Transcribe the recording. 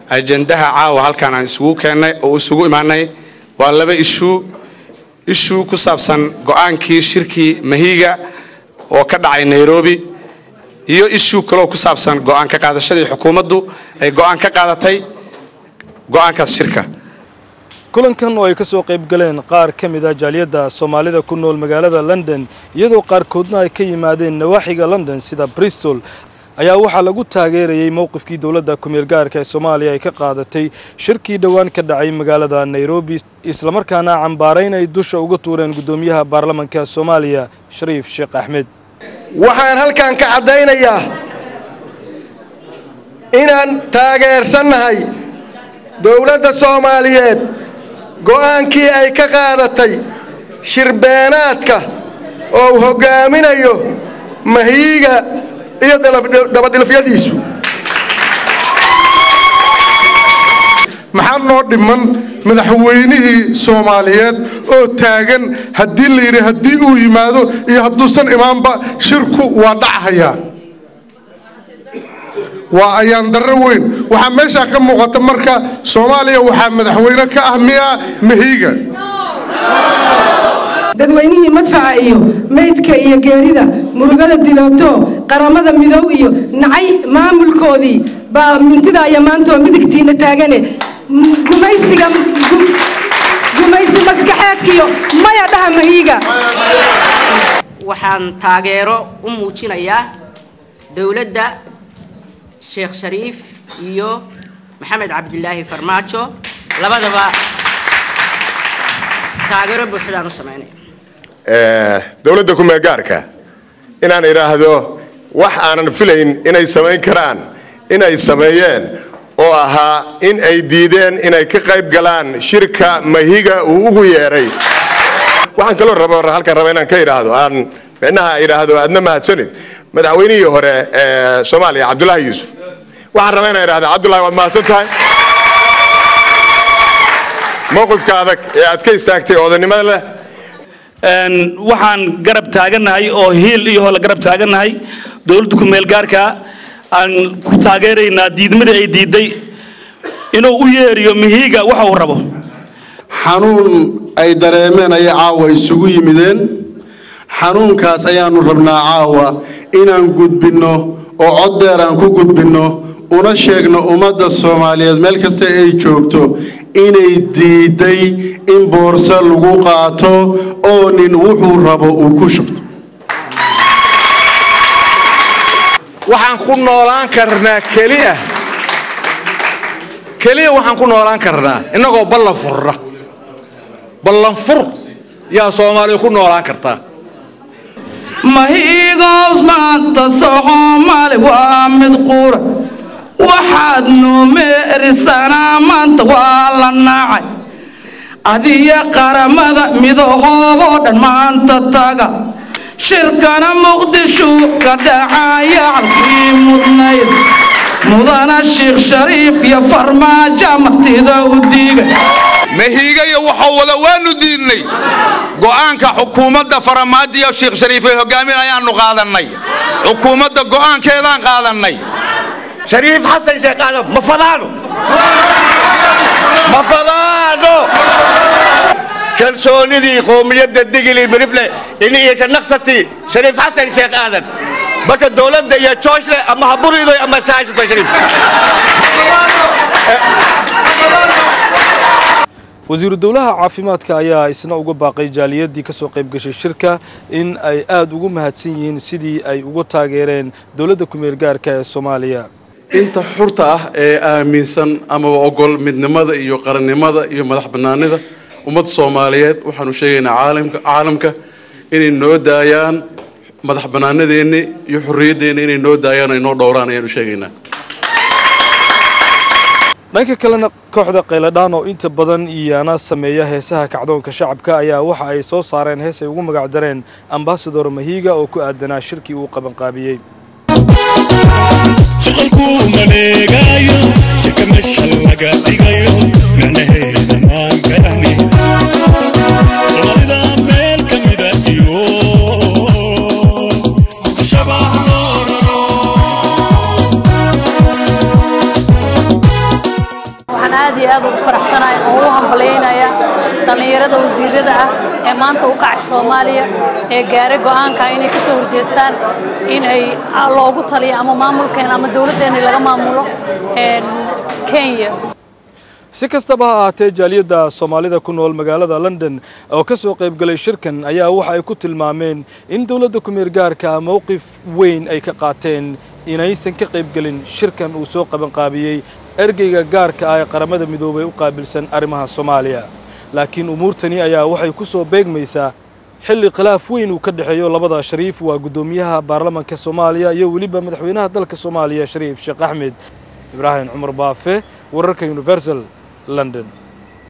Ajendaha caawa halkaan aan isugu keennay oo isugu imaanay waa laba issue. Issue ku saabsan go'aankii shirkii Mahiga oo ka dhacay Nairobi, iyo issue kaloo ku saabsan go'aan ka qaadashadii xukuumaddu ay go'aan ka qaadatay go'aankaas shirka. Kulankan oo ay ka soo qayb galeen qaar ka mid ah jaaliyadda Soomaalida ku nool magaalada London, iyadoo qaarkoodna ay ka yimaadeen nawaaxiga London sida Bristol, ayaa waxaa lagu taageerayay mowqifkii dowladda kumeel gaarka ee Soomaaliya ay ka qaadatay shirkii dhowaan ka dhacay magaalada Nairobi, islamarkaana cambaarayn ay dusha uga tuureen guddoomiyaha baarlamanka Soomaaliya Shariif Sheekh Axmed. Waxaan halkan ka caddaynayaa inaan taageersannahay dowladda Soomaaliyeed go'aankii ay ka qaadatay shirbeenaadka oo uu hoggaaminayo Mahiiga iyo dabadhilfyadiisu. Maxaa noo dhiman? Madaxweynihii Soomaaliyeed oo taagan haddii la yidhi haddii uu yimaado iyo hadduusan imaanba shirku waa dhachayaa, waa ayaan darro weyn. Waxaa meeshaa ka muuqata marka Soomaaliya waxaa madaxweyne ka ah miyaa Mahiiga? Dadweynihii madfaca iyo meydka iyo geerida murugada dilooto, Qaramada Midow iyo nacay maamulkoodii baa mintida iyo maantoo midigtiina taagane gumaysiga, gumaysi maskaxeedkiyo maya dhaha Mahiiga. Waxaan taageero u muujinayaa dowladda Sheekh Shariif iyo Maxamed Cabdilaahi Farmaajo, labadaba taageero buuxdaan u samaynaya. Dowladda kumeelgaarka inaan idhaahdo wax aanan filayn inay samayn karaan inay sameeyeen, oo ahaa in ay diideen inay ka qayb galaan shirka Mahiga uu ugu yeeray. Waxaan kaloo raba halkan raba inaan ka idhaahdo, aan micnaha idhaahdo aadna mahadsanid madaxweynihii hore ee Soomaaliya Cabdullaahi Yuusuf. Waxaan rabaa inaan idhahdo, Cabdullahi, waad mahadsan tahay mowqifka adag ee aad ka istaagtay odanimada leh. Waxaan garab taagannahay oo hiil iyo hole garab taagannahay dowladda kumeel gaarka, aan ku taageeraynaa diidmadii ay diiday inuu u yeeriyo Mihiiga waxa uu rabo. Xanuun ay dareemeen ayay caawa isugu yimideen. Xanuunkaas ayaanu rabnaa caawa inaan gudbinno oo cod dheer aan ku gudbinno, una sheegno ummadda Soomaaliyeed meel kasta ay joogto inay diiday in boorso lagu qaato oo nin wuxuu rabo uu ku shubto. Waxaan ku noolaan karnaa keliya keliya, waxaan ku noolaan karnaa innagoo ballan furra. Ballan fur yaa Soomaaliya ku noolaan kartaa. Mahiigoos maanta Soomaali waa mid qura, waxaad noo meerisanaa maanta waa la nacay. Adiya Qaramada Midooboo dhan maanta taga shirkana Muqdisho ka dhacaya, halkii mudnayd mudana Sheekh Shariif iyo Farmaajo martida u diigay. Mahiigayo waxuu wada waanu diidnay. Go'aanka xukuumadda Faramaajo iyo Sheekh Shariif ay hogaaminayaanu qaadannay, xukuumadda go'aankeedaan qaadannay. Shariif Xasan Sheekh Aadan ma fadaano, ma fadaano. Kalsoonidii qowmiyadda Digili Mirifle ini iyo ka naqsati Shariif Xasan Sheekh Aadan, marka dowladda iyo jooshle ama ha burido ama iska haysato Shariif. Wasiiru dowlaha caafimaadka ayaa isna uga baaqay jaaliyaddii ka soo qayb gashay shirka in ay aada ugu mahadsan yihiin sidii ay uga taageereen dowladda kumeel gaarka ee Soomaaliya. Inta xurta ah ee aaminsan amaba ogol midnimada iyo qarannimada iyo madax bannaanida ummadda Soomaaliyeed, waxaanu sheegaynaa caalamka inay noo daayaan madax bannaanadeenni iyo xorriyadeenni, inay noo daayaan ay noo dhowraan ayaanu sheegaynaa. Dhanka kalena, kooxda Qayladhaan oo inta badan iyana sameeya heesaha kacdoonka shacabka ayaa waxa ay soo saareen hees ay ugu magac dareen Ambasador Mahiiga oo ku aadanaa shirkii uu qabanqaabiyey. Shaqalku maleegayo shirka meesha laga dhigayo micnaheeda maan garani. Soomaalida meel ka mida iyo Shabaab loo raro. Aad iyo aad ugu faraxsanahay oo u hambalyaynaya dhallinyarada wasiirada ah ee maanta u kacay Soomaaliya ee gaaray go'aanka inay ka soo horjeestaan in ay loogu taliyo ama maamulkeena ama dowladdeena laga maamulo Kenya. Si kastaba ha ahaatee, jaaliyadda Soomaalida ku nool magaalada London oo ka soo qaybgalay shirkan ayaa waxa ay ku tilmaameen in dowladda kumeel gaarka mowqif weyn ay ka qaateen inaysan ka qaybgelin shirkan uu soo qabanqaabiyey ergeyga gaarka ah ee Qaramada Midoobay u qaabilsan arrimaha Soomaaliya. Laakiin umuurtani ayaa waxay ku soo beegmaysaa xilli khilaaf weyn uu ka dhexeeyo labada Shariif, waa guddoomiyaha baarlamaanka Soomaaliya iyo weliba madaxweynaha dalka Soomaaliya, Shariif Sheekh Axmed. Ibraahim Cumar Baafe, wararka Universal, London.